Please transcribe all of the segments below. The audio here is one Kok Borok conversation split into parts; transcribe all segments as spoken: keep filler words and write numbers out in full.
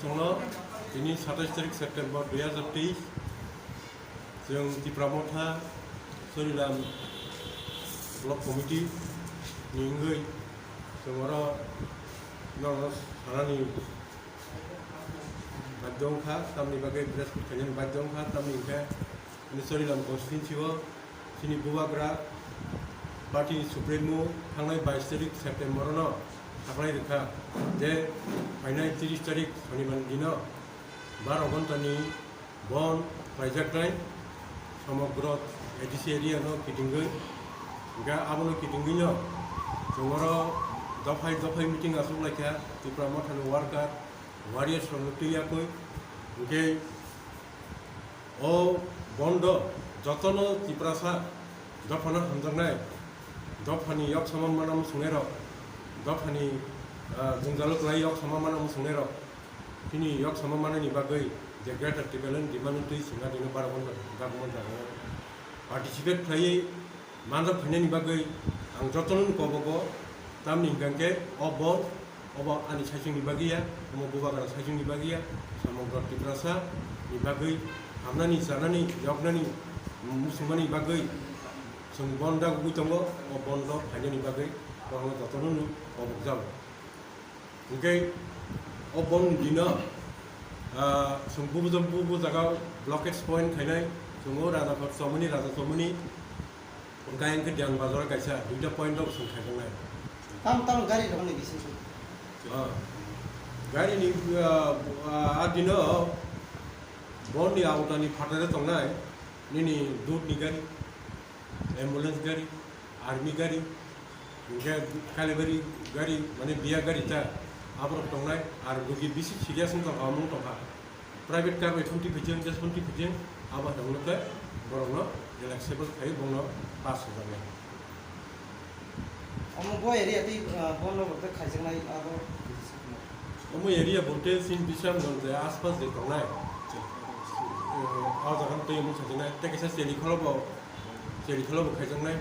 Chwngno tini satais tarik September dui hazar teis, chwng Tipra Motha Chorilam Block Committee ni wngwi chwng oro norokno sanani badhyo wngkha, tamni bagwi press meet khainani badhyo wngkha, tamni hwnkhe Chorilam constituency o chini bubagra party ni supremo thangnai bais tarik September no sakhlai rwkha je phainai tris tarik Sonibar ni dino baro ghonta ni bon khlaijaknai somogro A D C area no kitingwi, hwnkhe abono kitingwi no chwng oro dophai dophai meeting achuk laikha Tipra Motha ni worker warriors rok no twi yakwi, hwnkhe o bondo jotono Tiprasa dophano hamjaknai, dophani yok sama mana muchungnairok, dophani, ah, jwngjalo kwlai yok sama mana muchungnairok, chini yok sama manani bagwi je Greater Tipraland demand twi singha dino baro bondo dagman jago participate khlaiwi manjak phainani bagwi ang jotono kobogo, tamni hwnkhe o bon obo ani saichungni bagwi ya, omo bubagra saichungni bagwi ya, somogro Tiprasa ni bagwi hamnani, chanani, yoknani, muchungmani bagwi chwng bon dagwi tongo, o bondo phainani bagwi borokno jotono kobokjago. Hwnkhe o bon dino, ah, chwng bubujo bubu jaga blockage point khainai, chwng o Raja Chomoni, Raja Chomoni, hwnkhe ang khe Dewan Bazar kaisa duita point rok chwng khaijaknai. Tam tam gari rokni bising. Ah, gari ni, ah, ah, a dino bon ni auto ni phataro tongnai nini dud ni gari, ambulance gari, army gari, hwnkhe Kalibari gari, mane biya gari ta aborok tongnai, ar rogi bisi serious wngtong kha, omung tongkha. Private car bai thumti phaijeng, je thumti phaijeng, abo hai wngkhe borokno relaxable khai bono pass hojaknai. Omo bo area tei, ah, bono bo tei khaijaknai abo. Omo area bo tei chini Bisramganj je aspas je tongnai. Eh, o jaga tei omo khaijaknai. Tei kaisa Chelikholo bo, Chelikholo bo khaijaknai.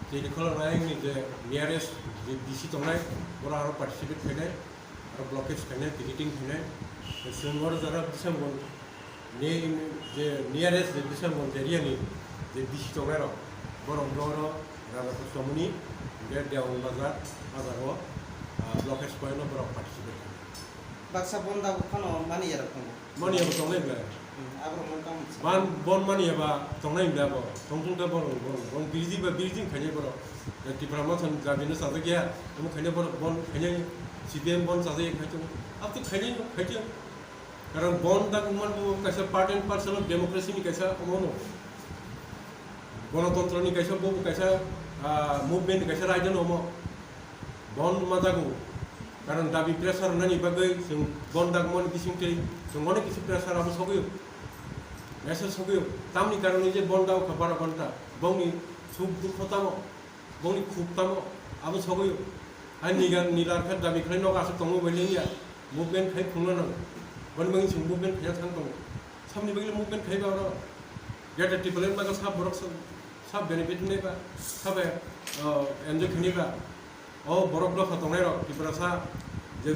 Chelikholo ni je nearest je D C tongnai, boro aro participate khainai. Aro blockage khainai, picketing khainai. Chwng oro jora Bisramganj ni je nearest je Bisramganj area ni je D C tongnai rok, borok no oro Raja Chomoni, hwnkhe Dewan Bazar, bazar o, ah, blockage point no borok participate khainai. Baksa bon dagok phano mani yarok tongo. Mani yabo tongnai belai. Hmm, aborok bon tamo. Ban, bon mani yaba tongnai belai abo. Tongthung ta borok, borok, borok birdi ba birdi khainai borok. Tipra Motha ni dabi no chajak ya. Omo khainai borok bon khainai C P M bon chajak ya khai tongo. Abo to khainai no khai tongo. Karon bon dagok man bo kaisa part and parcel of democracy ni kaisa omo no. Gonotontro ni kaisa bo kaisa, ah, movement ni kaisa raida no omo. Bon ma jago. Karon dabi pressure nani bagwi chwng bon dagmani bising twi chwng onek kisi pressure abo sogwi o. Message sogwi o. Tamni karon je bon dago kha baro ghonta. Bongni suk dukho tamo. Bongni khuk tamo. Abo sogwi o. Hai niga nilar khe dabi khlai nok aswk tongwi bai lengya. Movement khai phungna nango. Boni bagwi chwng movement khai thang tongo. Samni bagwi movement khai ba oro. Greater Tipraland bagwi sab borok sab, sab benefit wngnai ba. Sab, eh, enjoy khainai ba. O borok dopha tongnairok Tiprasa je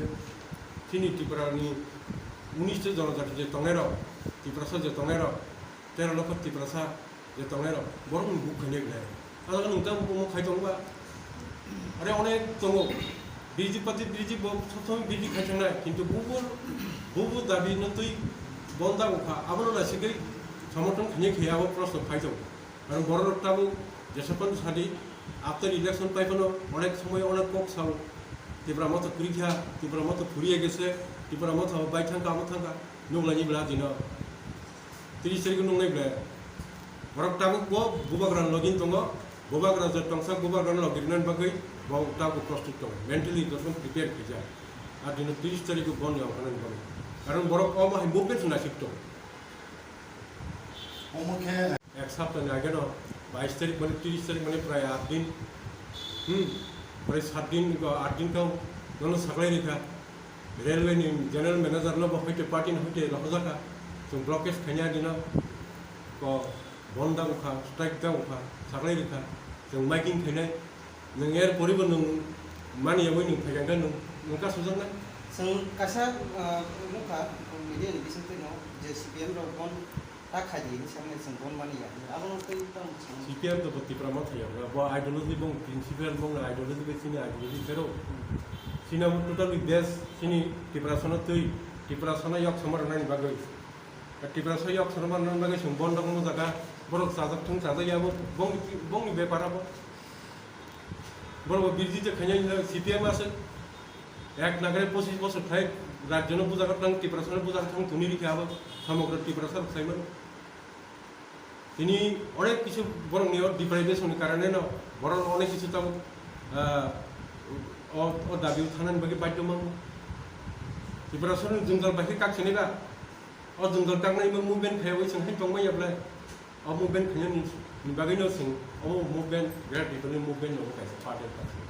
chini Tripura ni unis ta jonojati je tongnairok, Tiprasa je tongnairok, tero lokho Tiprasa je tongnairok, borok ni buk khainai belai. Ang nwng tang omo khai tong ba? Are onek tongo. B J P party, B J P bo sob somoi B J P khai thangnai, kintu bubo, bubo dabi no twi bonda wngkha, abono naisigwi somorthon khainai khe abo proshno khai tongo. Karon borok rok tabuk jesa phano sadi, after election pai phano onek somoi onek kok sao, Tipra Motha phuri kha, Tipra Motha phuri gese, Tipra Motha bai thangkha, amo thangkha, nukhlai ni bwla dino. Tris tarik nuknai bwla. Borok tabuk bo bubagra login tongo, bubagra je tongsa bubagra login nani bagwi bo tabuk prostut tongo, mentally joto prepare khaijak. Ar dino tris tarik bo boni ongkha nani bagwi. Karon borok omo hai movement se naisik tongo. Omo khe ek sapta ni age no, bais tarik mane tris tarik mane prai aat din, hmm, prai saat din ko aat din kau nono saklai rikha. Railway ni general manager no bo hoite party ni hoite lohojakha. Chwng blockage khainai dino ko bon da wngkha, strike da wngkha, saklai rikha. Chwng miking khainai. Nwng er poribo nwng mani yagwi nwng phaikha khe nwng, nwng ka sujaknai? Chwng kaisa, ah, nukha, media ni bisingtwi no je C P M rok bon ta khai di hinwi samani chwng bon mani ya. Abono tei tamo chwng C P M to Tipra Motha ya, bo ideology bong principle bong ideology bai chini ideology phero. Chini amo totally base chini Tiprasano twi, Tiprasano yok samar nani bagwi. Tiprasa yok samar nani bagwi chwng bon rok mo jaga borok chajak thung chajak ya bo bong, bongni bepar abo. Borok bo birjit khainai C P M aswk. Ek nagre pochis bosor khai rajyono bujago tang, Tiprasano bujago tang tuni rikha abo, somogro Tiprasa rok saimano. Tini onek kisu borokni o deprivation ni karone no borok onek kisu tabuk, ah, o, o dabi o thanani bagwi baidhyo mango. Tiprasano jwngjal bai khe kakchini ba, o jwngjal kaknai movement khaiwi chwng hai tongmaya belai. O movement khainani ni bagwino chwng omo movement, Great Rebellion Movement no kaisa part of